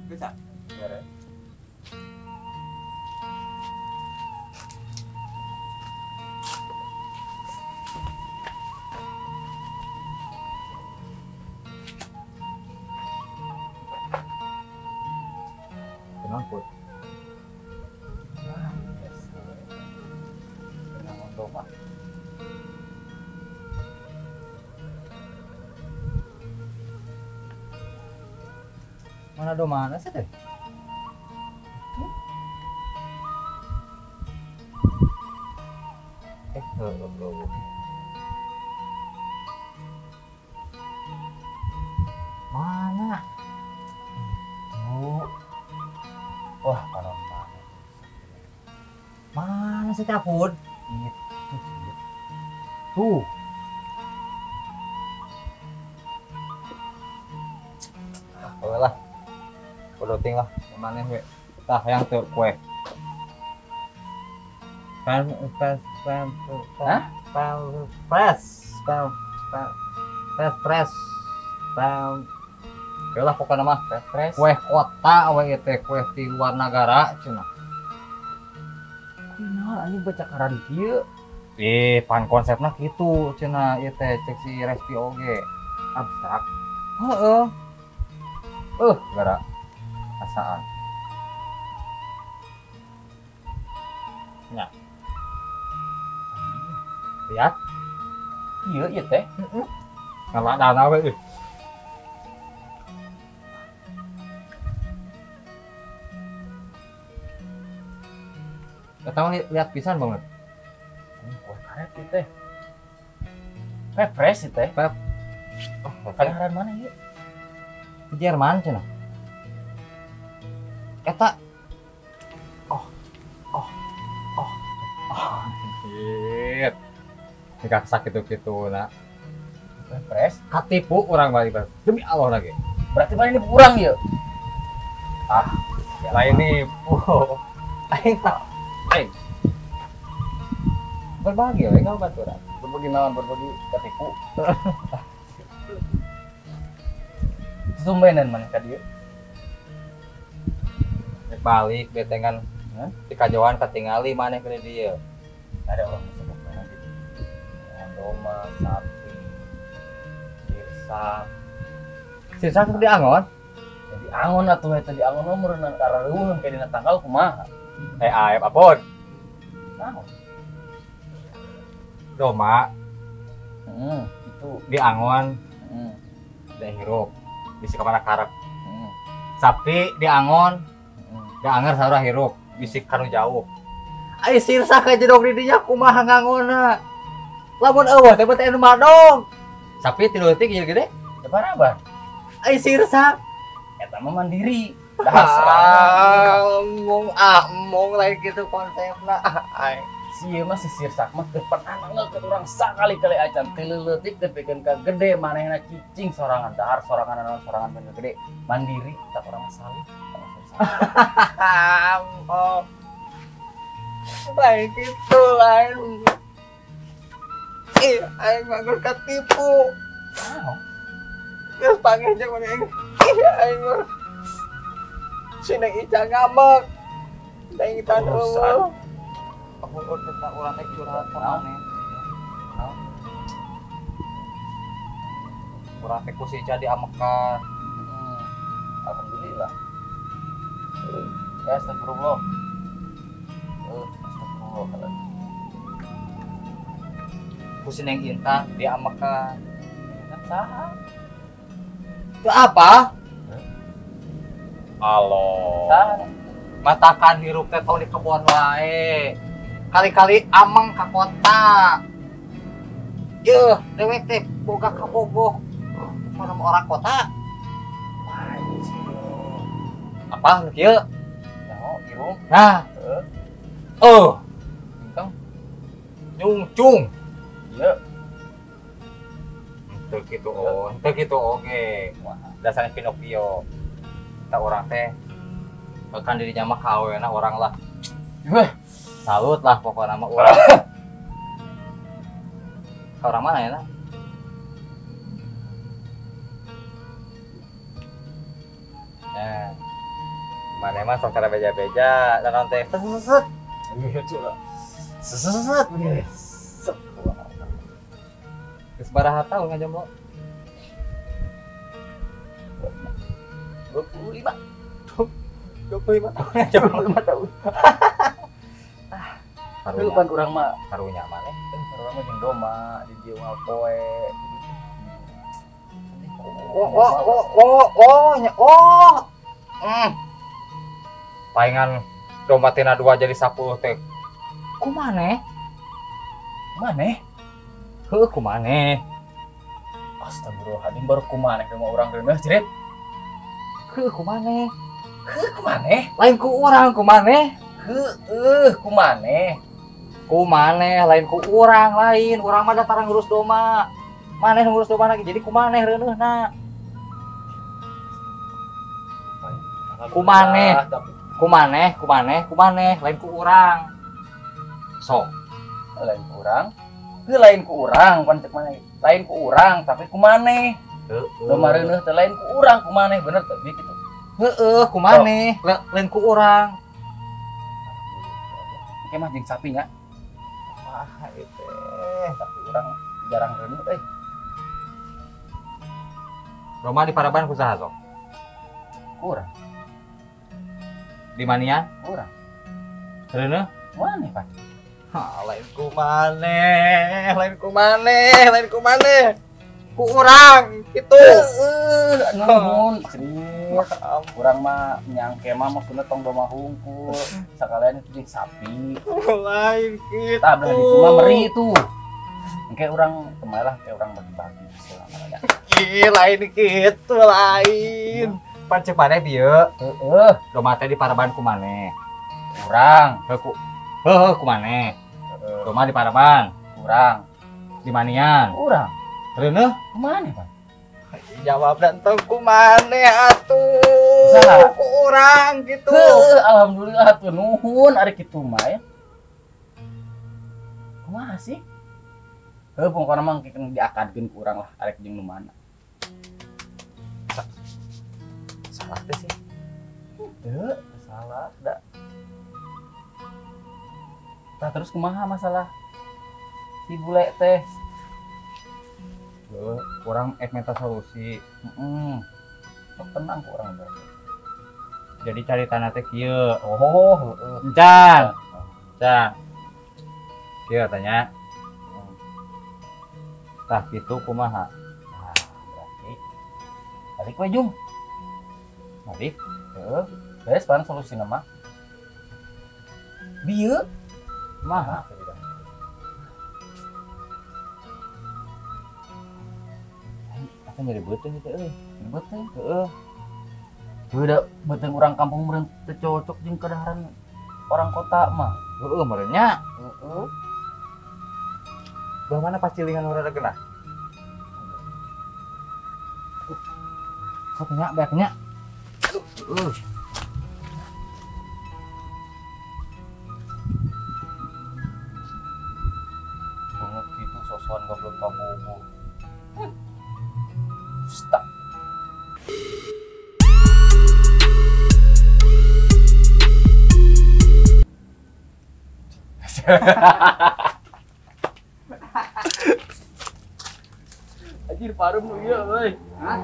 Bisa. Beres. Kenapa? Ah, yes. Kenapa domba? Mana do mana sih teh? Belum. Mana? Itu. Wah, panon mana? Mana sih takut? Itu sih. Tuh. Ah, boleh lah. Kudoting lah, mana we? Tah yang tuh kue. Pan pan pan Hah? Pan fresh, pan pan fresh, pan. Oke lah pokoknya mah fresh. Kue kota we teh kue di luar negara cenah. Kunaon anjing baca karan kieu? Ih, pan konsepna kitu cenah ieu teh cek si Respi oge. Abstrak. Heeh. Gara asaan. Ya. Lihat. Iya, iya teh. Heeh. Ngaladana we euy. Eta mah lihat pisan banget. Kue karet ieu teh. Fresh ieu teh. Oh, kadaharan mana ieu? Di Jerman cenah. Eta oh oh oh oh anjir. Jika sakit gitu nah. Fresh katipu urang balik demi Allah lagi. Berarti mana ini urang ieu? Ah, lain nipu. Aing tak aing. Berbagi we ka baturan. Berbagi naon? Berbagi katipu. Tumbenan mana ka dieu? Balik betengan di kajauhan katingali maneh ke dieu. Ada orang disebut mana gitu. Domba, sapi, sirsak. Sirsak itu diangon? Jadi angon atuh eta diangon mah meureun karareuweung kayak dina tangkal kumaha? Aep apun? Naon? Domba. Heeh, itu diangon. Heeh. Da hirup. Bisi ka mana karep. Sapi diangon. Da anger saurah hirup, bisi kanu jauh. Ai sirsak ka jedog di dinya kumaha ngangonna? Lamun eueuh teh teh anu madong. Sapi ti leutik jeung gede? Teu barabar. Ai sirsak eta mah mandiri. Dasar. Mong ah mong lain kitu konsepna. Ai si ieu mah si sirsak mah teu pernah nangeukeun urang sakali-kali acan ti leutik tepikeun ka gede manehna cicing sorangan dahar sorangan naon sorangan bener gede mandiri tak urang mah salih sama sirsak. Oh. Lain kitu lain. Ih, aing mah geus katipu. Naon? Geus panggih jeung maneh. Ih, aing mah si Neng Ica ngambek. Neng Ica eueuh. Aku udah urang teh curhat ka maneh. Naon? Urang teh ku si Ica diamekan. Alhamdulillah. Ya astagfirullah. Astagfirullah. Ku si Neng Intan diamekan. Intan saha? Itu apa? Halo. Saha? Matakan hirup teh tong di kebon wae. Kali-kali ameng ka kota. Yeuh, dewek teh boga kabogoh. Mana orang kota? Anjing. Apa nu kieu? Nyaho irung. Nah. Heeh. Oh, bintang. Nyungcung. Ieu. Teu kitu oh, teu kitu oge. Dasarnya Pinocchio. Kita urang teh bahkan dirinya mah kawena urang lah. Weh, salut lah pokoknya mah urang. Ka urang mana ya? Nah. Mana mah sok cara beja-beja dan naon teh set. Gitu lah. Set. Set. Geus baraha taun ngajomblo? 25. 25 tahun ngajomblo. 25 tahun. Ah, karunya urang mah karunya maneh. Urang mah jeung doma di dieu poe. Oh. Palingan domba tina 2 jadi 10 teh. Kumaneh? Maneh? Heuh, kumaneh? Astagfirullahaladzim, baru kumaneh domba urang reuneuh jerit. Heuh, kumaneh? Heuh, kumaneh? Lain ku urang kumaneh? Heuh, kumaneh? Kumaneh lain ku urang lain. Urang mah datang ngurus domba. Maneh ngurus domba lagi jadi kumaneh reuneuhna. Kumaneh. Kumaneh, kumaneh, kumaneh, lain ku urang. Sok. Lain ku urang. Heuh lain ku urang pan cek maneh. Lain ku urang tapi kumaneh. Heeh. Domba reuneuh teh lain ku urang kumaneh bener teh kitu. Heeh, kumaneh, lain ku urang. Oke mah jeung sapi nya. Wah, ieu teh. Tapi urang jarang reuneuh euy. Domba di Paraban ku saha sok? Kurang. Di manian? Kurang. Reuneuh? Maneh, Pak. Ha, lain ku maneh, lain ku maneh, lain ku maneh. Ku urang kitu. Heeh, nuhun, serius. Urang mah nyangke mah maksudna tong domba hungkul. Sakalian itu jeung sapi. Lain kitu. Tah belah ditu mah meri tuh. Engke urang kemarin lah, engke urang bagi-bagi selama ya. Ih, lain kitu, lain. Pan cek maneh bieu. Heeh, domba teh di Paraban ku maneh. Urang. Heuh ku. Heuh ku maneh. Domba di Paraban. Urang. Di manian. Urang. Reuneuh ku maneh, Pak? Jawabna entong ku maneh atuh. Ku urang kitu. Heuh, alhamdulillah atuh nuhun ari kitu mah ya. Kumaha sih? Heuh, pokona mah engke diakadkeun ku urang lah arek jeung nu mana. Salah teh sih. Heuh, salah da. Tah terus kumaha masalah si bule teh? Heuh, urang ek minta solusi. Heeh. Sok tenang ku urang berarti. Jadi cari tanah teh kieu. Oh, heeh. Encan. Encan. Kieu tanya. Tah kitu kumaha? Nah, berarti balik we Jung. Balik. Heeh. Beres pan solusina mah. Bieu kumaha? Asa nyeri beuteung teh euy. Nyeri beuteung? Heeh. Heuh da beuteung urang kampung meureun teu cocok jeung kadaharan orang kota mah. Heeh meureun nya. Heeh. Belah mana pacilingan urang rada genah? Sok nya beak nya. Heeh. Banget gitu sosokan goblok kabogo. Stuck. Anjir parum nu ieu euy. Hah?